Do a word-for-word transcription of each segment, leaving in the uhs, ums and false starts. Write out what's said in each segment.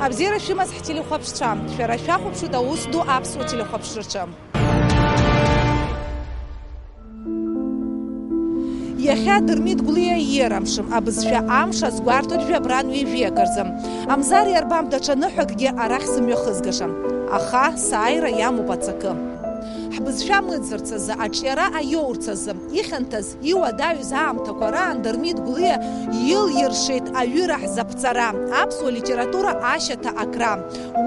Абзиара шәымаз ҳтелехәаԥшцәа, шәара шәахәаԥшуеит аус ду аԥсуа телехәаԥшраҿы. Иахьа Дырмит Гәлиа иерамшым, абызшәа амш азгәарҭоит жәабран ҩажәи акырзы. Амзар иарбам даҽа ныҳәакгьы арахь сымҩахызгашам. Аха сааира иамоуп ацакы. Ҳбызшәа мыӡырц азы, аҿиара аиоурц азы, ихьанҭаз, иуадаҩыз аамҭақәа раан Дырмит Гәлиа илиршеит аҩыра ҳзаԥҵара, аԥсуа литература ашьаҭа акра.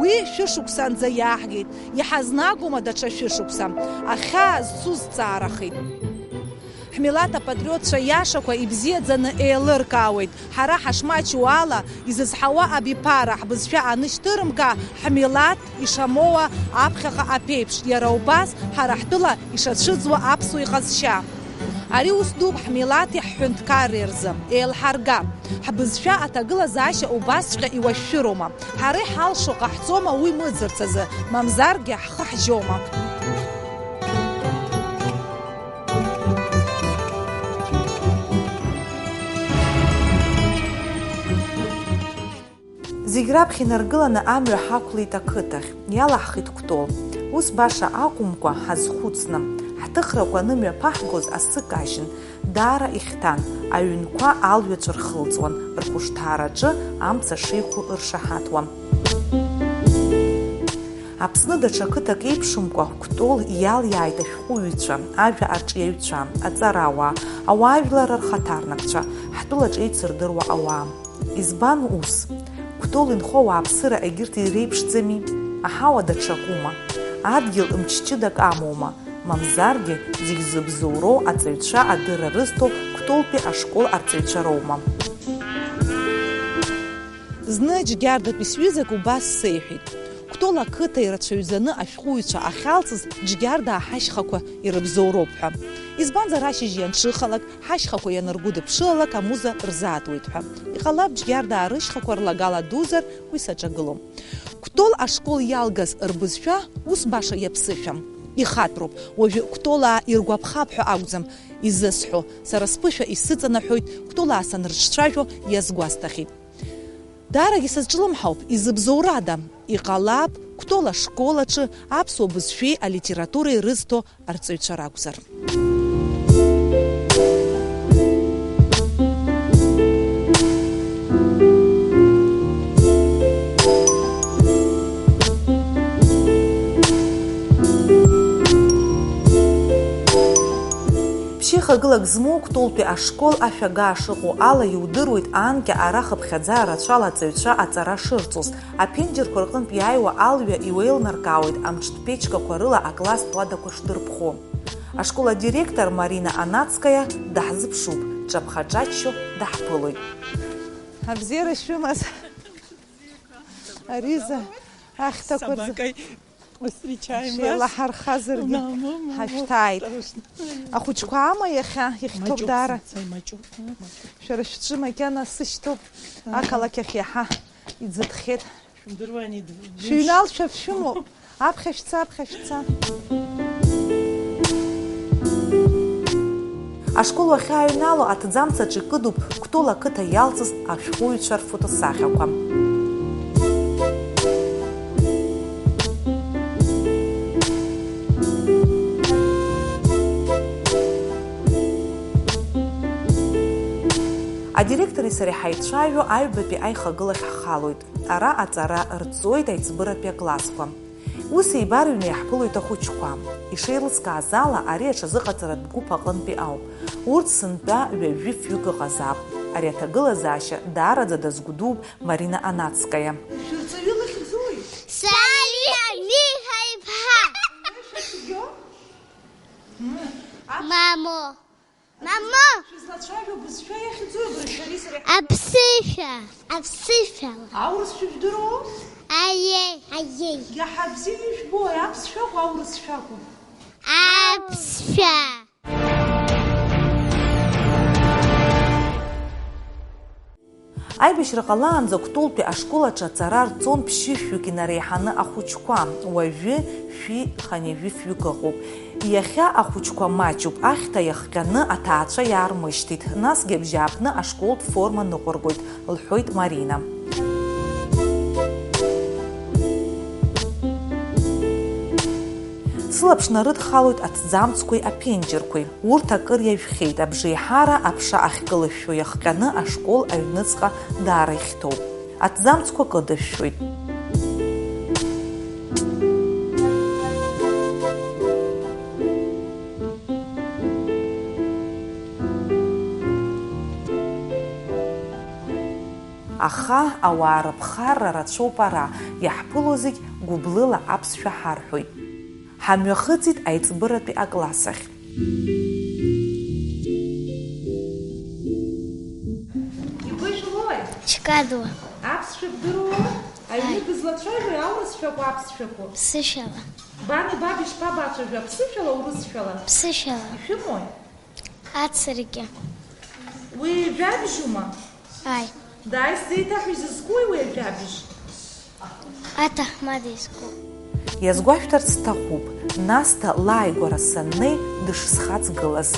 Уи шәышықәсанӡа иааҳгеит, иҳазнагома даҽа шәышықәса? Ахьаа зцу зҵаарахеит. Ҳмилаҭ апатриотцәа иашақәа ибзиаӡаны еилыркаауеит. Ҳара ҳашмаҷу ала, изызҳауа абиԥара, ҳбызшәа анышьҭырымга, ҳмилаҭ ишамоуа аԥхьаҟа аԥеиԥш, иара убас ҳара ҳтәыла ишацәыӡуа аԥсуа иҟазшьа. Ари ус дууп ҳмилаҭи ҳҳәынҭқарреи рзы. Еилҳарга, ҳбызшәа аҭагылазаашьа убасҵәҟьа иуашәшәыроума? Ҳара иҳалшо ҟаҳҵома уи мыӡырц азы, мамзаргьы ҳхы ҳжьома? Зегь раԥхьа инаргыланы амҩа ҳақәлеит ақыҭахь, иалаҳхит Кәтол. Ус баша акәымкәа, ҳазхәыцны, ҳҭыхрақәа анымҩаԥаҳгоз асы кажьын, даара ихьҭан, аҩнқәа алҩаҵә рхылҵуан, рхәышҭаараҿы амца шеиқәу ршаҳаҭуан. Аԥсны даҽа қыҭак еиԥшымкәа, Кәтол иалиааит ашәҟәыҩҩцәа, ажәа арҿиаҩцәа, аҵарауаа, ауаажәларра рхаҭарнакцәа, ҳтәылаҿ еицырдыруа ауаа. Избан ус? Кәтол инхо ауааԥсыра егьырҭ иреиԥшӡами? Аҳауа даҽакума? Адгьыл мчҷыдак амоума? Мамзаргьы, зегь зыбзоуроу аҵаҩцәа адырра рызҭо Кәтолтәи ашкол арҵаҩцәа роума? Зны Џьгьардатәи сҩызак убас сеиҳәеит, Кәтол ақыҭа ирацәаҩӡаны ашәҟәыҩҩцәа ахьалҵыз Џьгьардаа ҳашьхақәа ирыбзоуроуп ҳәа. Избанзар, ашьыжь ианҽыхалак, ҳашьхақәа ианыргәыдыԥшылалак амуза рзаатуеит ҳәа. Иҟалап, Џьгьардаа рышьхақәа рлагала дузар, уи саҿагылом. Кәтол ашкол иалгаз рбызшәа ус баша иаԥсышәам. Ихатәроуп, уажәы Кәтолаа иргәаԥхап ҳәа акәӡам изысҳәо, сара сԥышәа исыҵанаҳәоит, Кәтолаа санрыҿцәажәо иазгәасҭахьеит. Даарагьы сазҿлымҳауп, изыбзоурада? Иҟалап, Кәтол ашкол аҿы аԥсуа бызшәеи алитературеи рызҭо арҵаҩцәа ракәзар. Ԥшьыхагылак змоу Кәтолтәи ашкол ашәагаа шыҟоу ала иудыруеит, анкьа ара хыԥхьаӡа рацәала аҵаҩцәа аҵара шырҵоз. Аԥенџьырқәа рҟынтә иааиуа алҩа иуеилнаркаауеит амҿтә ԥечқәақәа рыла акласстә уадақәа шдырԥхо. Ашкол адиректор Марина Анацкаиа даҳзыԥшуп, дҿаԥха-дҿаччо даҳԥылоит. Абзиара шәымаз, Ариза, ахьҭақәа рзы. Встречаем вас. Шәеилаҳархазаргьы, ҳашәҭааит. Ахәыҷқәа аама иахьа, ихьҭоуп даара. Шәара шәҿы макьана сышьҭоуп, ақалақь ахь иаҳа иӡыҭхьеит. Шәымдыруани, шәыҩналшәа шәымоуп. Аԥхьа шәца, аԥхьа шәца. Ашкол уахьааҩнало аҭӡамц аҿы икыдуп Кәтол ақыҭа иалҵыз ашәҟәыҩҩцәа рфотосахьақәа. Адиректори сареи ҳаицәажәо аҩбатәи аихагылахь ҳхалоит. Ара аҵара рҵоит аиҵбыратәи аклассқәа. Ус еибарыҩны иаҳԥылоит ахәыҷқәа. Ишеилыскааз ала, ари аҽазыҟаҵаратә гәыԥ аҟынтәи ауп. Урҭ сынтәа ҩажәи фҩык ыҟазаап. Ари аҭагылазаашьа даараӡа дазгәдууп Марина Анацкаиа. Шәырҵаҩы лыхьӡуи? Салиа Миха-иԥҳа. Мамо. Мамо! Шәызлацәажәо бызшәа иахьӡу абыржәшәа ари сара иҳ-, Аԥсышәа! Аԥсышәала! Аурыс шәыжәдыруоу? Аиеи! Аиеи! Иаҳа бзиа ижәбои, аԥсшәа акәу, аурысшәа акәу? Аԥсшәа! Аибашьра ҟалаанӡа Кәтолтәи ашкол аҿы аҵара рҵон ԥшьышәҩык инареиҳаны ахәыҷқәа, уажәы шәи хынҩажәи фҩык ыҟоуп. Иахьа ахәыҷқәа маҷуп, ахьҭа иахҟьаны аҭаацәа иаармышьҭит, насгьы абжьааԥны ашколтә форма ныҟәыргоит, лҳәоит Марина. Сылаԥш нарыдхалоит аҭӡамцқәеи аԥенџьырқәеи. Урҭ акыр иажәхьеит, абжеиҳара аԥша ахькылышәшәо иахҟьаны ашкол аҩныҵҟа даара ихьҭоуп. Аҭӡамцқәа кыдышәшәоит. Аха ауаа рыԥхарра рацәоуп ара, иаҳԥыло зегь гәыблыла аԥсшәа ҳарҳәоит. Ҳамҩахыҵит аиҵбыратәи акласс ахь. Игәышәлои? Ҷкадуа. Аԥсшәа бдыруоу? Аҩны Аи. Бызлацәажәои аурысшәақәа, аԥсшәақәа? Ԥсышәала. Бани баби шԥабацәажәо, аԥсышәала, урысшәала? Ԥсышәала. Ишәымои? Ацыркьа. Уи жәабжьума? Аи. Дааи сзеиҭаҳәа изызкуи уи ажәабжь? Аҭаҳмада изку. Иазгәашәҭарц сҭахуп, Насҭа лааигәара саннеи дышсхаҵгылаз.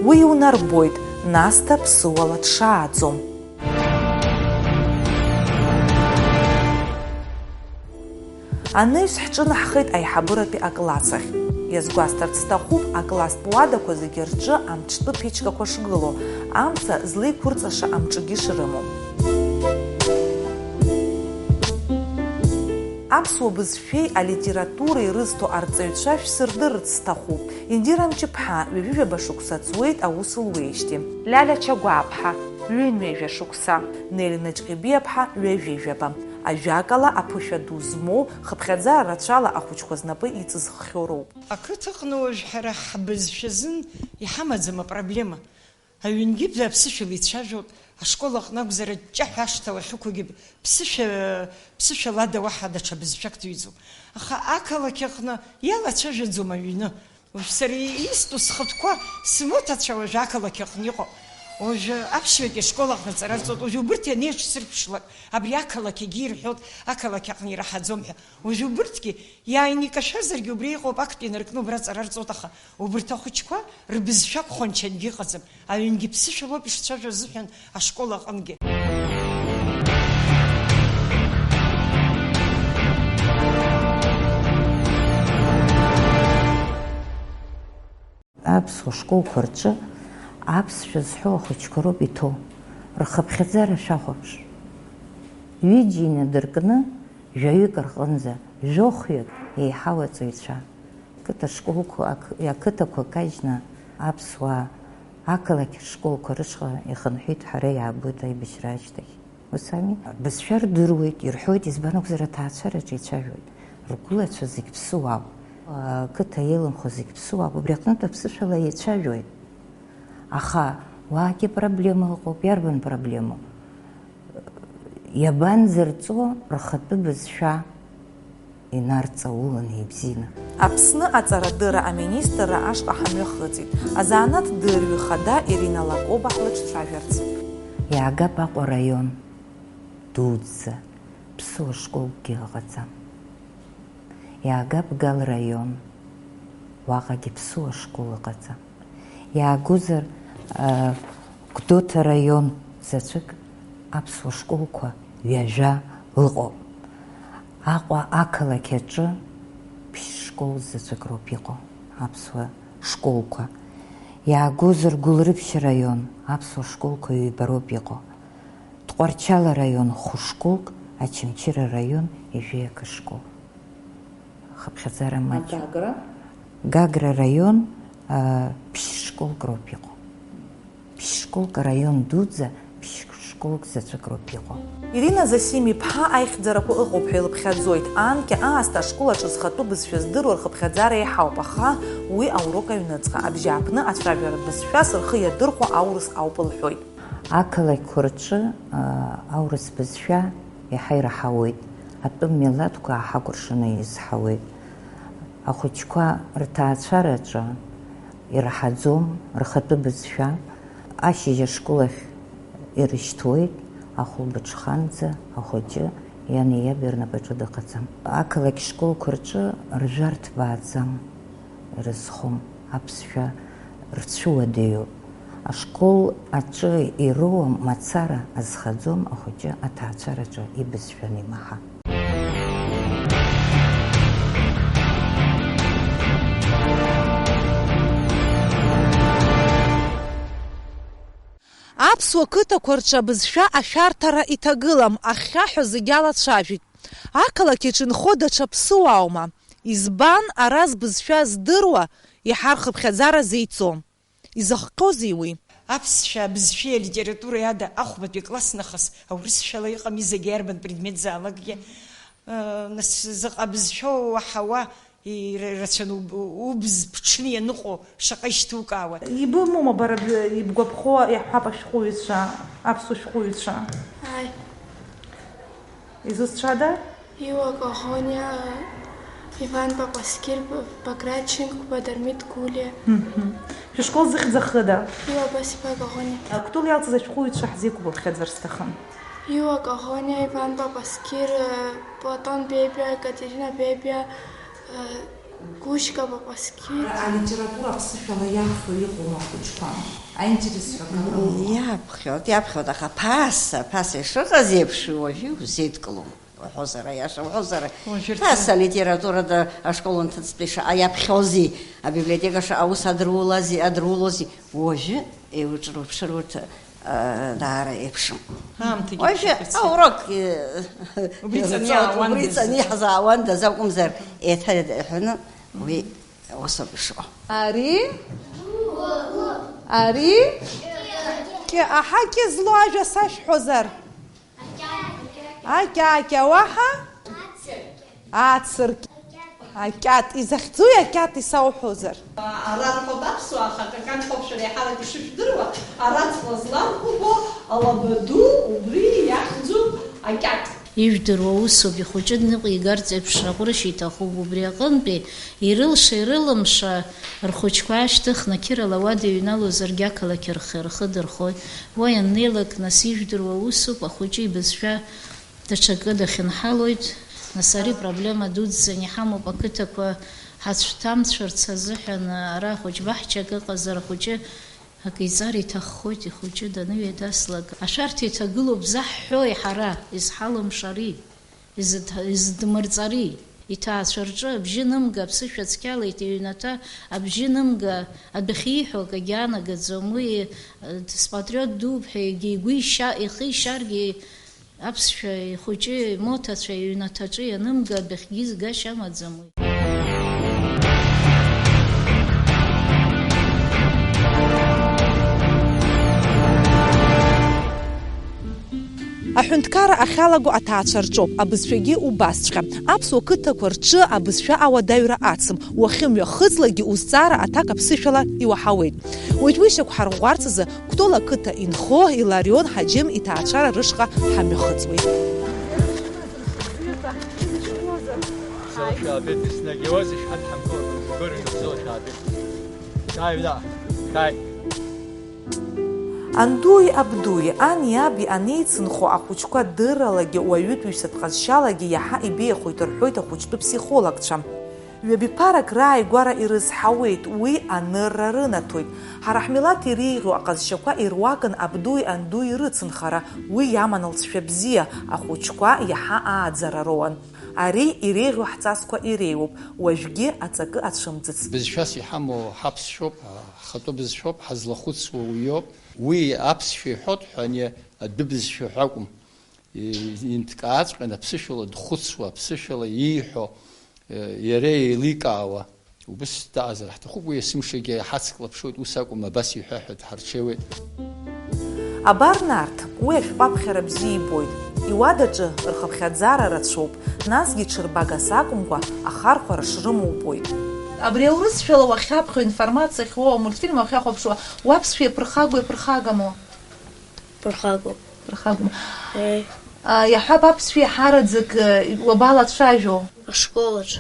Уи иунарбоит, Насҭа ԥсыуала дшааӡом. Анаҩс ҳҿынаҳхеит аиҳабыратәи акласс ахь. Иазгәасҭарц сҭахуп, акласстә уадақәа зегьы рҿы амҿтәы ԥечқәа шгылоу, амца злеиқәырҵаша амҿгьы шрымоу. Аԥсуа бызшәеи алитературеи рызҭо арҵаҩцәа шәсырдырырц сҭахуп. Индира Мҷыԥҳа ҩажәижәаба шықәса ҵуеит аус луеижьҭеи. Лиалиа Чагәааԥҳа ҩынҩажәа шықәса, Нели Наҷҟьебиаԥҳа ҩажәижәаба. Ажәакала, аԥышәа ду змоу, хыԥхьаӡара рацәала ахәыҷқәа знапы иҵызххьоу роуп. Ақыҭаҟны уажә ҳара ҳбызшәазын иҳамаӡам апроблема. Аҩнгьы аԥсышәала ицәажәоит, ашкол аҟны акәзар, аҷҷаҳәа ашҭа уахьықәугьы ԥсышәа, ԥсышәа лада уаҳа даҽа бызшәак дуӡӡом. Аха ақалақь аҟны иалацәажәаӡом аҩны. Уажә сара истәу схатәқәа, смоҭацәа уажә ақалақь аҟны иҟоуп. Уажәы аԥшьбатәи ашкол аҟны аҵара рҵоит. Уажә убырҭ ианеиҿсырԥшлак, абри ақалақь егьи ирҳәоит, ақалақь аҟны ираҳаӡом ҳәа. Уажә убырҭгьы иааины икашәазаргьы убри иҟоуп, актәи инаркны убра аҵара рҵоит, аха убырҭ ахәыҷқәа рбызшәа акәхо анчангьы ыҟаӡам. Аҩнгьы ԥсышәа лоуп ишцәажәо азыҳәан ашкол аҟынгьы. Аԥсуа школқәа рҿы аԥсшәа зҳәо ахәыҷқәа роуп иҭоу, рхыԥхьаӡара шәахәаԥш. Ҩыџьа инадыркны, жәаҩык рҟынӡа, жәохәҩык еиҳау аҵаҩцәа. Қыҭа школқәа, ақыҭақәа кажьны аԥсуаа ақалақь ршколқәа рышҟа ихынҳәит ҳәа ара иаабоит аибашьра ашьҭахь. Ус ами? Бызшәа рдыруеит, ирҳәоит, избан акәзар, аҭаацәараҿы ицәажәоит. Ргәылацәа зегь ԥсуаауп. Ақыҭа еилымхо зегь ԥсуаауп. Убри аҟнытә аԥсышәала еицәажәоит. Аха уаагьы проблема ыҟоуп. Иарбан проблемоу? Иабанзырҵо рхатәы бызшәа инарҵауланы ибзианы? Аԥсны аҵарадырра аминистрра ашҟа ҳамҩахыҵит. Азанааҭ дырҩы хада Ирина Лакоба ҳлыҿцәажәарц. Иаагап Аҟәа араион дуӡӡа, ԥсуа школкгьы ыҟаӡам. Иаагап Гал раион, уаҟагьы ԥсуа школ ыҟаӡам. Иаагозар, а, Гәдоуҭа раион заҵәык аԥсуа школқәа ҩажәа ыҟоуп. Аҟәа ақалақь аҿы ԥшь-школ заҵәык роуп иҟоу аԥсуа школқәа. Иаагозар Гәылрыԥшь раион аԥсуа школқәа ҩба роуп иҟоу. Тҟәарчал араион хәышколк, Очамчыра араион ҩажәи акы школ. Хыԥхьаӡара маҷуп. Гагра? Гагра араион, а, ԥшь-школк роуп иҟоу. Ԥшь-школк, араион дуӡӡа ԥшь-школк заҵәык роуп иҟоу. Ирина Зосим-иԥҳа аихьӡарақәа ыҟоуп ҳәа илыԥхьаӡоит. Анкьа аасҭа ашкол аҿы зхатәы бызшәа здыруа рхыԥхьаӡара еиҳауп, аха уи аурок аҩныҵҟа, абжьааԥны ацәажәаратә бызшәас рхы иадырхәо аурыс ауп лҳәоит. Ақалақьқәа рҿы, аа, аурыс бызшәа иаҳа ираҳауеит, атәым милаҭқәа ааҳакәыршаны изҳауеит. Ахәыҷқәа рҭаацәараҿы ираҳаӡом рхатәы бызшәа. Ашьыжь ашкол ахь ирышьҭуеит, ахәылбыҽханӡа ахәыҷы иани иаби рнапаҿы дыҟаӡам. Ақалақь школқәа рҿы ржәа рҭбааӡам. Ирызхом, аԥсшәа рцәыуадаҩуп. Ашкол аҿы ироуам мацара азхаӡом ахәыҷы аҭаацәараҿы ибызшәа анимаҳа. Аԥсуа қыҭақәа рҿы абызшәа ашәарҭара иҭагылам, ахьхьаҳәа зегь алацәажәеит. Ақалақь аҿы инхо даҽа ԥсыуааума? Избан ара збызшәа здыруа, иаҳа рхыԥхьаӡара зеиҵо? Изахҟьозеи уи? Аԥсшәа абызшәеи алитературеи ада ахәбатәи акласс нахыс аурысшәала иҟами зегьы иарбан предметзаалакгьы. Ыы, нас, заҟа бызшәоу уаҳауа, ира-, ирацәаны уб-, убз ԥҽны ианыҟоу шаҟа ишьҭукаауа. Ибымоума бара б-, ибгәаԥхо, иаҳҳәап, ашәҟәыҩҩцәа, аԥсуа шәҟәыҩҩцәа? Ааи. Изусҭцәада? Иуа Коӷониа, Иван Папаскир, Баграт Чингба, Дырмит Гулиа. Мгм. Шәышкол зыхьӡ ахыда? Иуа Басиба Коӷониа. Кәтол иалҵыз ашәҟәыҩҩцәа ҳзеиқәгәыӷхьазар сҭахын. Иуа Коӷониа, Иван Папаскир, Платон Бебиа, Катерина Бебиа, Гушька Папаскир. Алитература аԥсышәала иаԥхьо иҟоума ахәыҷқәа? Аинтерес ҳәа акы рымоума? Иаԥхьоит, иаԥхьоит, аха ԥаса, ԥаса ишыҟаз еиԥш уажәы иузеидкылом. Уҳәозар, аиаша уҳәозар, уажәы рҭ-, ԥаса алитературада ашкол анҭыҵтәи шаҟа иаԥхьози, абиблиотека шаҟа аус адырулази, адырулози, уажәы еиуҿырԥшыр урҭ, а, даара еиԥшым. Аамҭагьы уажәы ԥшьаҟәыци. Аурок, э, убри ҵаны иаауандаз. Убри ҵаны иаҳзаауандаз акәымзар, еиҭа иҳәаны уи усоуп ишыҟоу. Ари? Ари? Кьы, аҳа, кьы злоу ажәа сашәҳәозар? Акьакьа, уаҳа? Ацыркь. Акьат. Изахьӡуи акьат исауҳәозар? Ара рҳәоит аԥсуаа, аха акакан хәаԥшәара иаҳарак ишышәдыруа, ара ҵла зламхәыхәо алаба ду убри иахьӡуп акьат. Ижәдыруа усуп, ихәыҷы дныҟәигарц еиԥш аҟәрышь иҭахуп, убри аҟынтәи ирылша-ирылымша рхәыҷқәа аашьҭыхны қьырала ауада иҩналозаргьы ақалақь рхы, рхы дырхоит. Уа ианнеилак, нас ижәдыруа усуп, ахәыҷы ибызшәа даҽакы дахьынҳалоит, нас ари проблема дуӡӡаны иҳамоуп, ақыҭақәа ҳацәҭамцәарц азыҳәан, ара ахәыҷ баҳчак ыҟазар, ахәыҷы акы иҵар иҭаххоит, ихәыҷы даныҩеидаслак. Ашәарҭа иҭагылоуп заҳҳәои ҳара, изҳалымшари, изыд-, изыдмырҵари? Иҭаацәа рҿы абжьы нымга, аԥсышәа цқьала иҭ-, иҩнаҭа абжьы нымга, адәахьы ииҳәо акагьы анагаӡом, уи, э, спатриот дууп ҳәа егьа игәы иша-, ихы ишьаргьы, аԥсшәа ихәыҷы, имоҭацәа иҩнаҭаҿы ианымга, адәахьгьы згашьа амаӡам уи. Аҳәынҭқарра ахьалаго аҭаацәа рҿоуп, абызшәагьы убасҵәҟьа. Аԥсуа қыҭақәа рҿы абызшәа ауадаҩра ацым, уахьымҩахыҵлакгьы узҵаара аҭак аԥсышәала иуаҳауеит. Уажә уи шьақәҳарӷәӷәарц азы Кәтол ақыҭа инхо Иларион Ҳаџьым иҭаацәара рышҟа ҳамҩахыҵуеит. Шәаабеит, еснагь иоуаз ишҳадҳамгылан, згәы рыхьӡо шәаабеит. Шәааи, ҩда, шәааи. Андуи абдуи, ани аби анеицынхо ахәыҷқәа дырралагьы уаҩытәыҩсатә ҟазшьалагьы иаҳа ибеиахоит рҳәоит ахәыҷтәы ԥсихологцәа. Ҩаԥхьа ԥарак рааигәара ирызҳауеит, уи анырра рынаҭоит. Ҳара ҳмилаҭ иреиӷьу аҟазшьақәа ируакын абдуи андуи рыцынхара, уи иаман лҵшәа бзиа, ахәыҷқәа иаҳа ааӡара роуан. Ари иреиӷьу ҳҵасқәа иреиуоуп, уажәгьы аҵакы ацәымӡыц. Бызшәас иҳамоу ҳаԥсшәоуп, ҳхатәы бызшәоуп, ҳазлахәыцуа уиоуп. Уи аԥсшәа иҳәоит ҳәа ани адәы бызшәа ҳәа акәым. Инҭкааҵәҟьан аԥсышәала дхәыцуа, аԥсышәала ииҳәо, иара еиликаауа, убыс даҟазар ҳҭахуп, уи есымшагьы ҳацклаԥшуеит, ус акәым, абас иҳәа ҳәа дҳарҽеиуеит. Абар Нарҭ, уи ашәҟәы аԥхьара бзиа ибоит, иуадаҿы рхыԥхьаӡара рацәоуп, насгьы ҽырбагас акәымкәа, ахархәара шрымоу убоит. Абри аурысшәала уахьаԥхьо, информациа ахьуоу, амультфильм уахьахәаԥшуа, уаԥсшәа иаԥырхагоу иаԥырхагаму? Ԥырхагоуп. Ԥырхагоуп. Еи. А, иаҳҳәап, аԥсшәа иаҳараӡак, э, уабалацәажәо? Ашколаҿ.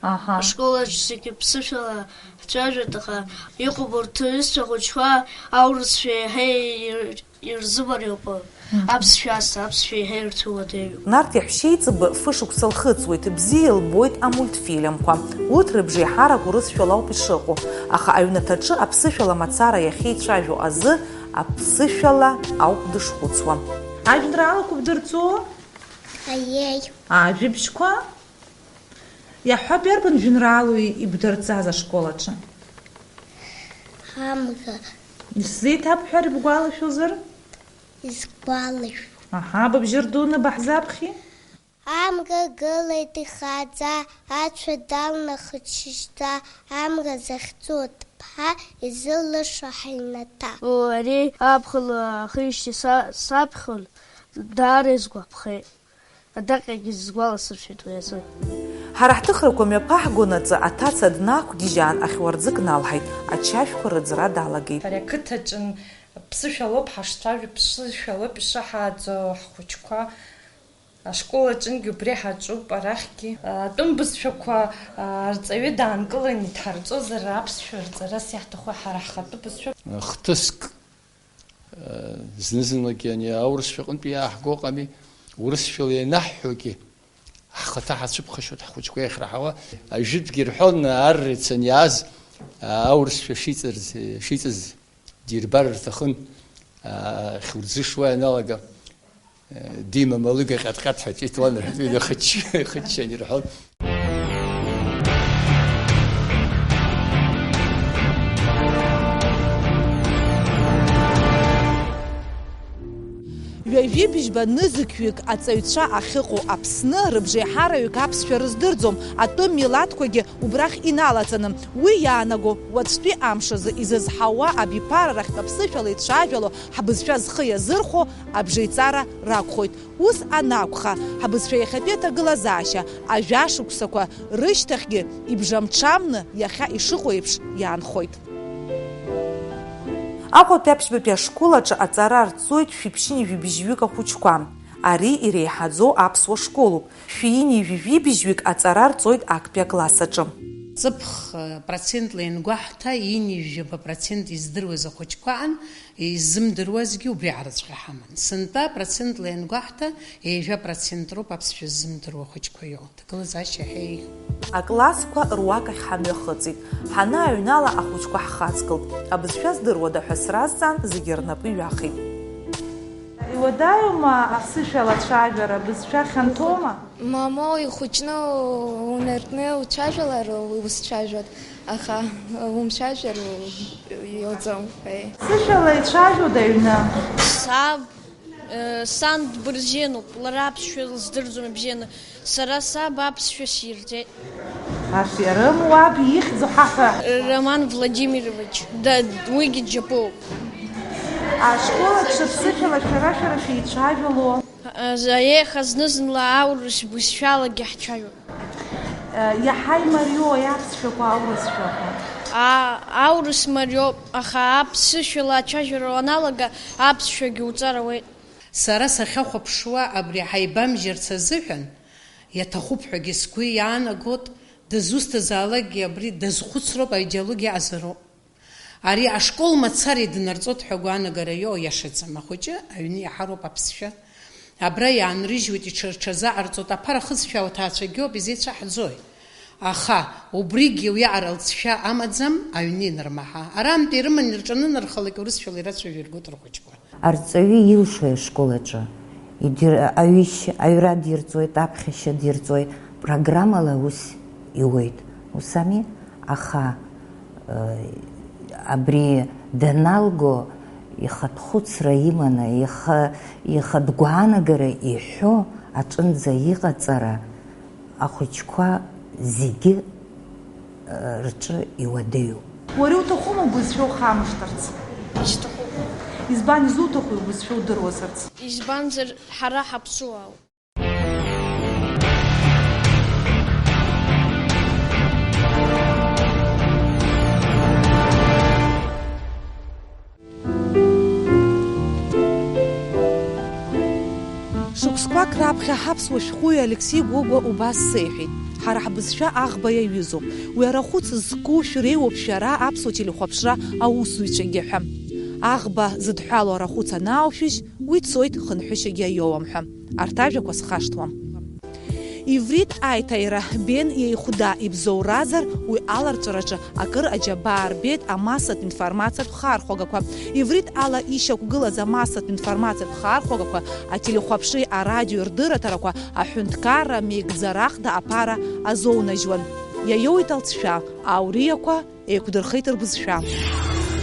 Аҳа. Ашколаҿ зегьы ԥсышәала ҳцәажәоит, аха иҟоуп урҭ рҩызцәа хәыҷқәа аурысшәа еиҳа ир-, ирзымариоуп. Мгм. Аԥсшәа ас, аԥсшәа еиҳа ирцәыуадаҩуп. Нарҭ иаҳәшьеиҵбы фышықәса лхыҵуеит, бзиа илбоит амультфильмқәа. Урҭ рыбжеиҳарак урысшәала ауп ишыҟоу, аха аҩнаҭаҿы аԥсышәала мацара иахьеицәажәо азы Аԥсышәала ауп дышхәыцуа. Ажәеинраалақәа бдырҵо? Аиеи. Ажәабжьқәа? Иаҳҳәап, иарбан жәеинраалоу ибдырҵаз ашкол аҿы? Амра. Исзеиҭабҳәар, ибгәалашәозар? Исгәалашәом. Аҳа, быбжьы рдуны баҳзаԥхьи? Амра гылеит ихааӡа, ацәа далнахит шьыжьӡа, амра захьӡу аҭыԥҳа изылашо ҳаҩнаҭа. Ари аԥхын ахижьҭеи са саԥхьон, даара исгәаԥхеит. Адаҟьагьы сгәаласыршәеит уи азы. Ҳара ҳҭыхрақәа мҩаԥаҳгонаҵы аҭаца днақәгьежьаан ахьуарӡык налҳаит, ачашәқәа рыӡра далагеит. Ари ақыҭаҿын ԥсышәалоуп ҳашцәажәо, ԥсышәалоуп ишаҳааӡо ҳхәыҷқәа. Ашкол аҿынгьы убри ҳаҿуп, арахьгьы. Атәым бызшәақәа, а, арҵаҩы даанкыланы дҳарҵозар, аԥсшәа рҵарас иаҳҭаху ҳара ҳхатәы бызшәа. Хҭыск, а, зны-зынлагьы ани аурысшәа аҟынтәи иааҳго ыҟами, урысшәала ианаҳҳәогьы, ҳхаҭа ҳацәыԥхашьоит, ҳхәыҷқәа иахьраҳауа. Ажәытәгьы рҳәон, арра ицаны иааз, а, аурысшәа шиҵарц, шиҵаз дирбар рҭахын, а, хьурӡышуа ианалага. Дима, малыга ҟьаҭ-ҟьаҭ ҳәа ҿиҭуан, рҳәеит, ихыччан ирҳәон. Ҩажәи быжьба нызқьҩык аҵаҩцәа ахьыҟоу Аԥсны рыбжеиҳараҩык аԥсшәа рыздырӡом, атәым милаҭқәагьы убрахь иналаҵаны. Уи иаанаго, уаҵәтәи амш азы изызҳауа абиԥара рахьтә аԥсышәала ицәажәало, ҳбызшәа зхы иазырхәо абжеиҵара ракәхоит. Ус анакәха, ҳбызшәа иахьатәи аҭагылазаашьа, ажәашықәсақәа рышьҭахьгьы ибжамҽамны иахьа ишыҟоу еиԥш иаанхоит. Аҟәатәи аԥшьбатәи ашкол аҿы аҵара арҵоит шәиԥшьынҩажәи быжьҩык ахәыҷқәа. Ари иреиҳаӡоу аԥсуа школуп. Шәиинҩажәи быжьҩык аҵара арҵоит актәи акласс аҿы. Ҵыԥх процентла иангәаҳҭа, ҩынҩажәаба процент издыруаз ахәыҷқәа аан, иззымдыруазгьы убри араҵәҟьа ҳаман. Сынтәа процентла иангәаҳҭа, ҩажәа процент роуп аԥсшәа ззымдыруа ахәыҷқәа иоуа. Ҭагылазаашьа иаҳа еиӷьуп. Аклассқәа руакахь ҳамҩахыҵит. Ҳанааҩнала ахәыҷқәа ҳхаҵгылт. Абызшәа здыруада ҳәа сразҵаан, зегьы рнапы иҩахеит. Иуадаҩума аԥсышәала ацәажәара, абызшәа хьанҭоума? Мамоу, ихәыҷны унаркны уцәажәалар, усцәажәоит, аха умцәажәар, иуӡом, еи. Сышәала ицәажәода аҩны? Саб, э, сан дбырзиануп, лара аԥсшәа лыздырӡом ибзианы. Сара саб аԥсшәа сирҵеит. Аферым, уаб ихьӡ ҳаҳәа. Роман Владимирович, да, уигьы џьапоуп. Ашкол аҿы ԥсышәала шәара-шәара шәеицәажәало? Еиха зны-зынла аурыс бызшәалагьы ҳцәажәоит. Иаҳа имариоу аԥсшәақәа аурысшәақәа? А, аурыс мариоуп, аха аԥсышәала ацәажәара уаналага, аԥсшәагьы уҵар ауеит. Сара сахьахәаԥшуа абри ҳаибамжьарц азыҳәан, иаҭахуп ҳәагьы сгәы иаанагот, дызусҭазаалакгьы абри дазхәыцроуп, аидеологиа азыроуп. Ари ашкол мацара иднарҵот ҳәа агәаанагара иоуа иашаӡам. Ахәыҷы аҩны иаҳароуп аԥсшәа. Абра иаанрыжьуеит, иҽырҽазаҟарҵот, аԥара хызшәа ауаҭаацәагьоуп, изеицәаҳӡои? Аха убригьы уиаҟара лҵшәа амаӡам, аҩны инырмаҳа. Арантәи ирыман ирҿанынархалак, урысшәала ирацәажәо иргот рхәыҷқәа. Арҵаҩы илшои ашкол аҿы? Идир-, аҩышь-, аҩра дирҵоит, аԥхьашьа дирҵоит, программала аус иуеит. Ус ами? Аха, э, абри даналго, ихатә хәыцра иманы, ихы, ихатә гәаанагара иҳәо аҿынӡа иҟаҵара ахәыҷқәа зегьы, э, рҿы иуадаҩуп. Уара иуҭахума убызшәа ухамышҭырц? Исҭахуп. Избан изуҭаху убызшәа удыруазарц? Избанзар, ҳара ҳаԥсуаауп. Шықәсқәак раԥхьа ҳаԥсуа шәҟәыҩҩы Алексеи Гогәа убас сеиҳәеит: ҳара ҳбызшәа аӷба иаҩызоуп. Уи арахәыц зку шәреиуоуп шәара аԥсуа телехәаԥшра аусзуҩцәагьы ҳәа. Аӷба зыдҳәалоу арахәыц анаушәыжь, уи цоит, хынҳәышьагьы аиоуам ҳәа. Арҭ ажәақәа схашҭуам. Иврит аиҭаира Бен иеихәда ибзоуразар, уи аларҵәараҿы акыр аџьабаа рбеит амассатә информациатә хархәагақәа. Иврит ала ишьақәгылаз амассатә информациатә хархәагақәа, ателехәаԥшреи арадиои рдырраҭарақәа, аҳәынҭқарра меигӡарахда аԥара азоунажьуан. Иаиоуит алҵшәа, ауриақәа, еиқәдырхеит рбызшәа.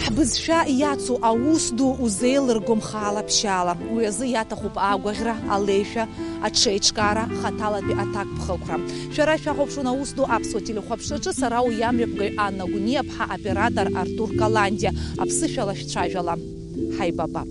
Ҳбызшәа иацу аус ду узеилыргом хаала-ԥшьаала. Уи азы иаҭахуп агәаӷьра, алеишәа, аҽеиҿкаара, хаҭалатәи аҭакԥхықәра. Шәара шәахәаԥшуан аус ду аԥсуа телехәаԥшраҿы, сара уи амҩаԥгаҩ Анна Гәниаԥҳа, оператор Артур Каландиа. Аԥсышәала шәцәажәала. Ҳаибабап.